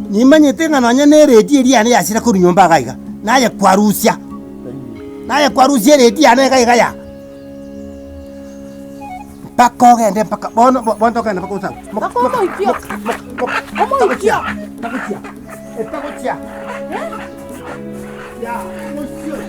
Nimanyete ng'a nonya nereti eria yane yachire korwa nyomba iga iga, naye kwarusia, naye kwarusia ereti yane iga iga ya. Mpaka ogende mpaka bono bono tokogenda mpaka osabe. Mpaka omoikio. Omoikio. Tagochia, tagochia, ya, omochie.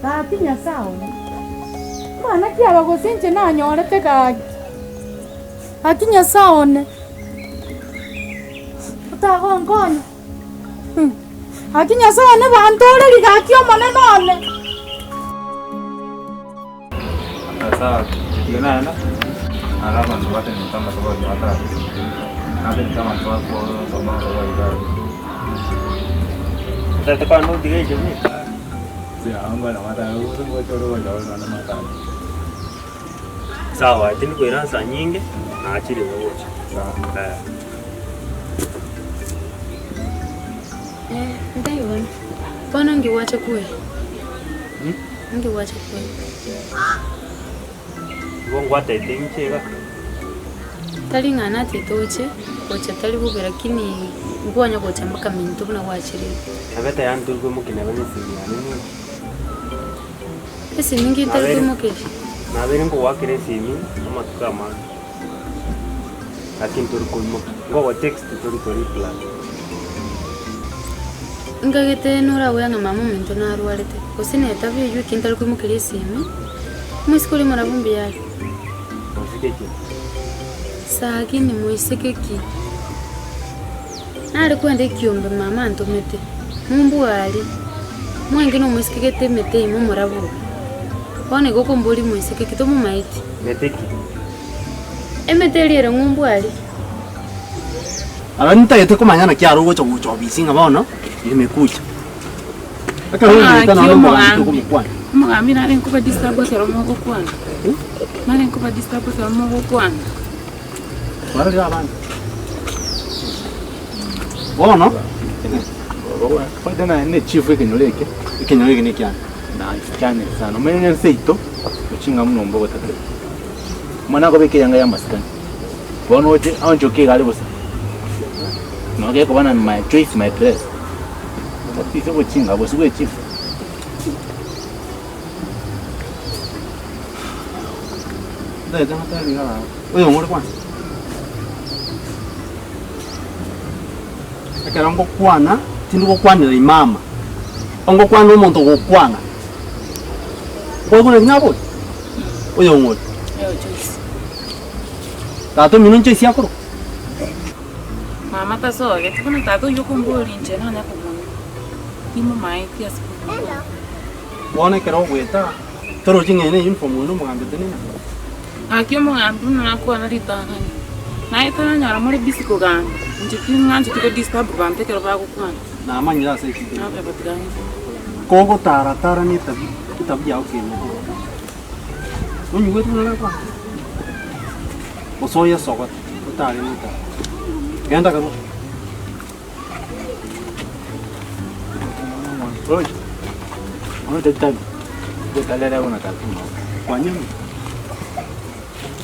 Gaki Nyasae one, mwana ki aba gose inche nanyorete gaki? Gaki Nyasae one, otagonkonya? Gaki Nyasae one bantorerie gaki Omonene one. Sawa, tiga naenda naro abanto batenenete amatobori atari, natenenete abanto bakosoma amatobori gari. Otagete kogenda otige inche bweka? Sawa, tindi koira nsa nyinge, nachire iga gocha. Eh. Eh, ntaigwana. Bono nki gwacha kwoyia? Nki gwacha kwoyia? Igo ngwataete inche iga. Tari ng'a natete oche, gocha tari bobe lakini nkwanya gocha mpaka minto buna gwachire. Nabete yaani tori koimokia neba ne esimi yane nigo. Esimi nki ntari koimokeria? Nabeire nkogoakera esimi amatuko amange, lakini tori koimokia, nkogo text tori ko reply. Nkagete noragoya ng'a mama ominto narwarete, gose netabia eywo eki ntari koimokeria esimi, omoiseke oria omorabwo mbuya are. Moiseke ki? Sakini moiseke ki? Nare kwenda ekiombe mama antomete, mombua aria, mwenge nomoiseke gete emete ime omorabwo. Bono igo okomboria moiseke ki tomomaeti? Mete ki? Emete eria ere ng'umbu aria. Aba ntagete komanya naki are ogocha gocha obisi ng'a bono nimekucha. Ekero ogoeta Ng'aki nonya omogambi omogambi. tokomokwana. Omogambi nare nkoba disturb ekero mogokwana. Nare nkoba disturb ekero mogokwana. Twarorire abande. Bono Kwanza naye ne chief ekenyoro eke. Ekenyoro eke nekiane. Nakiane sana. Omanye onye nseito ochinga muno mbogo tata. Omwana akobeka eyanga ya amasikani. Bono oche aonchoke iga are bosa. Nabo gekoba na my choice my dress. Tatizo gochinga gose bwe chief. Ntagete ngotebie iga baba. Oyo ng'ore kwanza. Ekero ngokwana, tindi gokwanera imama, ongokwana omonto ogokwana. Kwaigwa naki naboria? Oyo ng'ore. Oyo Joyce. Tata omino Joyce akorokwa? Mama tasogeti, buna tata oyio okomboria inche nonya komonywa, timomaeti ase komonywa. Bono ekero ogoeta, torochi ng'a eye ne uniform oyo nomogambi otenena? Gaki omogambi buna nakwana ritang'ani, naye taranyora more busy kogamba, inche ting'ancheti ko disturb banto ekero bagokwana. Namanyire ase ekio. Nagoteba tiga ng'ise. Kogotara tara ne etabi, etabi yao kenyene. Onyigwete buna nakwana? Gose oyesogote, otare ne etabi. Genda karue. Roche, oroche chitabi, Gotarera buna tata omwabo. kwanyora?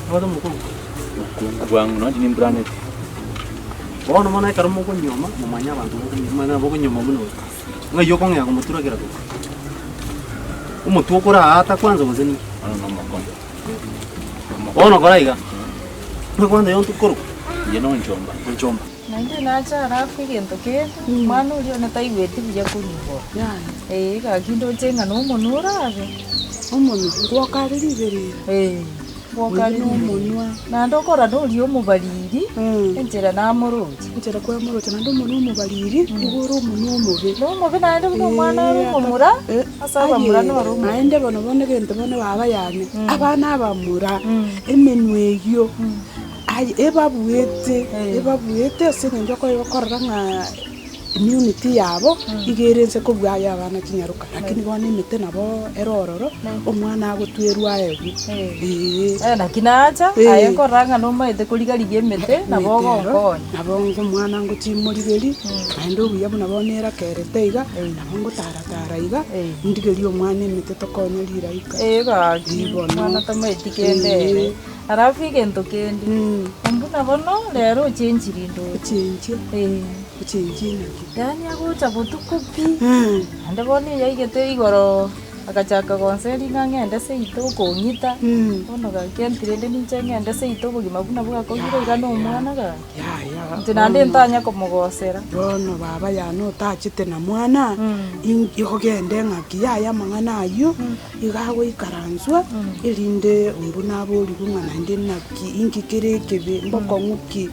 Obwate omokungu? Omokungu bwango nonye nimburaneti. Bono mono ekero mokonyuoma, momanye abanto mokonyuoma bokonyuoma buna oyo. Ng'ai okong'ea komotura kera rituko? Omotwe okoraata kwanza gose ninki? Bono nomokono. Bono kora iga, ng'a kwanza yonto korokwa Inche nonchomba. Onchomba. Naende nacha alafu egento kende, omwana oria one taigweti buya korwa igoro. Ee gaki ndoche ng'a nomonwa orabe. Omonwa, ngwoka are riberera. Ee, ngwoka are Oyio nomonwa. Naende okora noria omobariri, enchera namoroche. Enchera kwamoroche naende omonwa omobariri, nigo ore omonwa omobe. Nomobe naende buna omwana ore omomura, ase abamura noro omobe. Naende bono bono egento bono baba yane, abana abamura, emenwa eyio, aye ebabuete, ebabuete ase eng'encho okorora ng'a immunity yabo iga ere inse kobua aya abana chinyaroka, lakini bono emete nabo ere ororo, omwana agotwerwa aegwe, eeh. Naki nacha, aye nkorora ng'a nomaete koriga-rigia emete, nabo ogonkonya. Nabo omwana ngochimorigeria, naende obuya buna bono erakerete iga, nabo ngotara-tara iga, ndigerie omwana emete tokonye riraika. Ee gaki, Bono. omwana tamaeti kende ere. Alafu egento kende, mbuna bono rero ochenchirie ndoche. Ochenchie. Ee. Ochenchie naki? Yaani agocha botuko pi, naende bono eyaigete igoro agachaka gonseria ng'a ng'ende seito okong'ita, bono gaki enti rende ninche ng'ende seito obogima buna bwakong'ire iga na omwana gaki. Yaya, Inche naende ntanya komogosera. Bono baba yane otachete na mwana, inki ogende ng'aki yaya amang'ana ayio, Iga agoikaranswa, erinde onde naborigwe ng'a naende naki, inki kere ekebe, mbokong'u ki?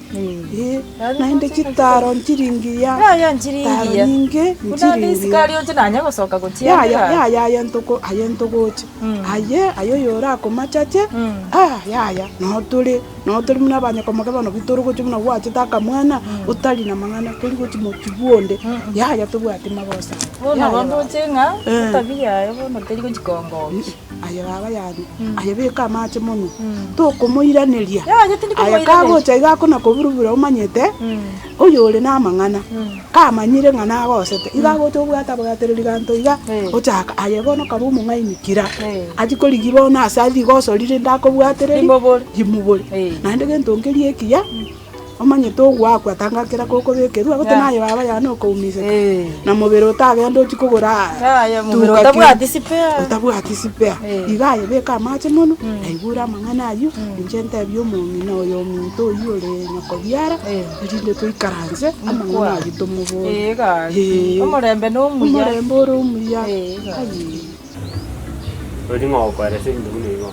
Eh, naende chitaro nchiri ngiya, Yaya nchiri taro ngiya. nyinge Buna nchiri ande ngiya. isiko aria oche nanye gosoka gochia Yaya, ande gaki. yaya aye ntoko aye ntogoche, aye aye oyorakomachache, ah yaya, noo tore, noo tore buna abanyakomoke bono bitore gochia buna gwachete akamwana, otari na mang'ana tori gochia mochie bwonde, yaya tobwati magoso aya. Bono Yaya bono baba. ndoche ng'a Eh. etabia yaye bono teri gochia kongokia. Aye baba yane, aye beka amache monwe, tokomoiraneria. Yaya tindi Aye komoiraneria. kagocha iga akona koburubura omanyete, oyore namang'ana, kamanyire ng'a nagosete, iga agocha obwate abwatereri ganto iga, ochaka aye bono kaba omong'aini kira, achie korigia bono ase rigoso rire rinde akobwatereri, Rimobore. rimobore. Naende gento nkeria ekiya. Omanyete ogoakwa tanga kera kokobekerwa, gose naye baba yane okoumiseka, na mobere otagende ochie kogora Yaya, mobere tuka ki- otabwati spare. otabwati spare. Iga aye beka amache mono, naigure amang'ana ayio, inche ntebie omong'ina oyo ominto oyio ore nyokobiara, erinde toikaranse amang'ana ayio tomobore. Ee gaki, Ee. omorembe nomuya. Omorembe ore omuya. Ee gaki. Ayii. Tori ng'o okoeresa ebinto buna ebi bono?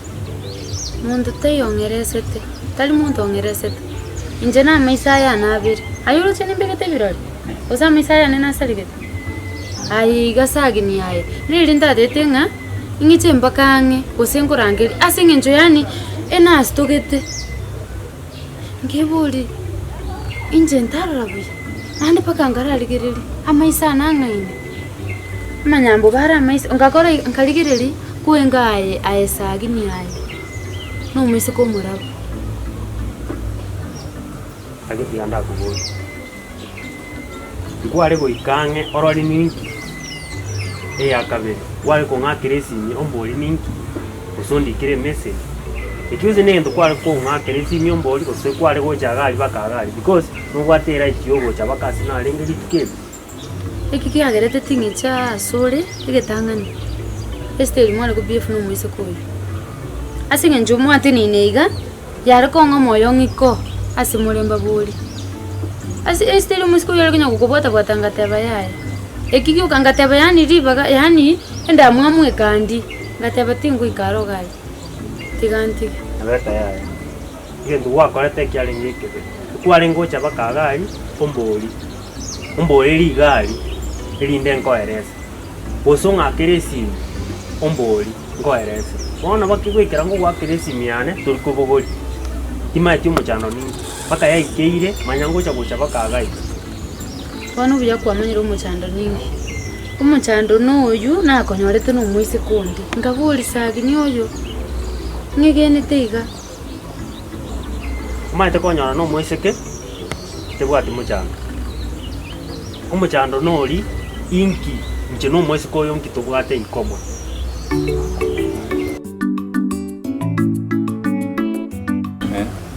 Monto taiyo ong'eresete, tari monto ong'eresete, inche namaiso aya ane abere. Aye oroche nimbegete ebirori, gose amaiso aya ane nasaregete? Aye iga sagini aye, riria ntatete ng'a ing'iche mpaka ang'e gose nkorangerie ase eng'encho yaani enasitogete. Nkeboria, inche ntarora buya, naende mpaka nkararigereria amaiso ane ang'aine. Amanyambo bare amaiso, ngakora iga, nkarigereria, kwenga aye aye sagini aye, na omoiseke omorabu. Naki tiga ndakoborie, nkware goika ang'e orore ninki? Eya kabere, nkware kong'akera esimi omborie ninki? Gose ondikere emessage? Eki gose negento kware kong'akera esimi omborie gose kware gocha iga aria mpaka iga aria because nobwate eright ya ogocha mpaka ase narenge rituko eri. Eki kiagerete ting'icha asore egetang'ani, Esiteri mware ko BF nomoiseke oyio. Ase eng'encho mwateneine iga, yare kong'a omoyo ng'iko ase more mbabori. Ase Esiteri omoiseke oyio are konya gokobwata-bwata ngateba yaya, eki gioka ngateba yaani ribaga yaani endamwamu ekandi, ngateba tingoika aro iga aria, tiga ntige. Nabeta yaya, egento gwakorete ekiarenge ekebe, ekwarenge gocha mpaka iga aria, ombori. Ombore rigari, erinde nkoerese, gose ong'akere esimi, ombori, nkoerese. Bono bakegoikera ngogoakera esimi yane, tori kobogoria, timaeti omochando ninki, mpaka yaikeire, manya ngocha gocha mpaka iga iga. Bono obuya kwamanyire omochando ninki? Omochando noyio nakonyorete na omoiseke onde, nkaboria sagini oyo, ng'egenete iga. Omanyete konyora na omoiseke tebwati mochando. Omochando nori inki inche na omoiseke oyo nki tobwate ikomo.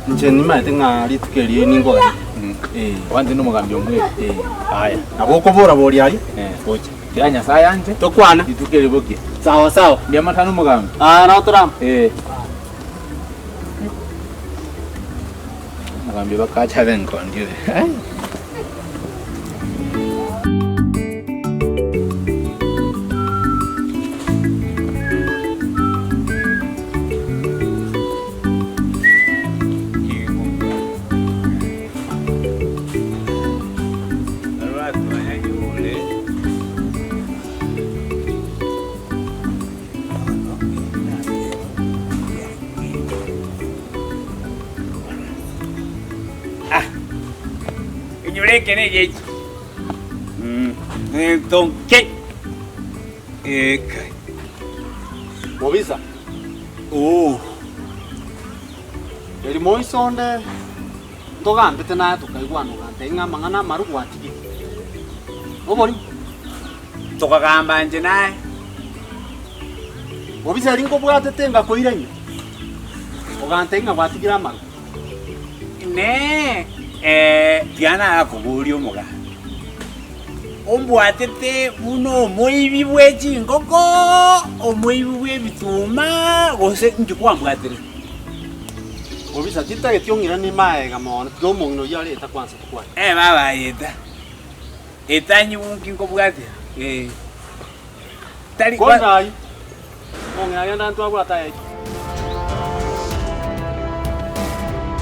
Inche nimanyete ng'a rituko erio ningoganie. Eh. Kwanza nomogambi omweri. Eh. Aya. Nabo okobora boria aria. Eh. Gocha. Tiga Nyasaye anche. Tokwane. Rituko eri bokie. Sawa sawa. Mbuya matano omogambi. Ah, nabo torama. Eh. Omogambi bakacha abe enkondi oyo. Rora eke negechi. Gento nke. Eke. Mobisa. Oo. Eri moiso onde ntogambete naye tokaigwana ogantebia ng'a amang'ana amaru gwatigire. Oborimo. Tokagamba inche naye. Mobisa eri nkobwatete ngakoira ime, ogantebia ng'a gwatigire amaru. Inee! Tiga narakoborie omoganda, ombwatete buna omoibi bwe chingoko, omoibi bw'ebituma, gose inki kwambwaterete? Mobisa, tintageti ong'iranie magega mono, tiga omong'ina oyio are eta kwansa tokwane. Ee, baba aye eta, eta nyigwe nki nkobwatia, ee. Tari Kore ayio, omong'ina agenda ntwabwate aye ki?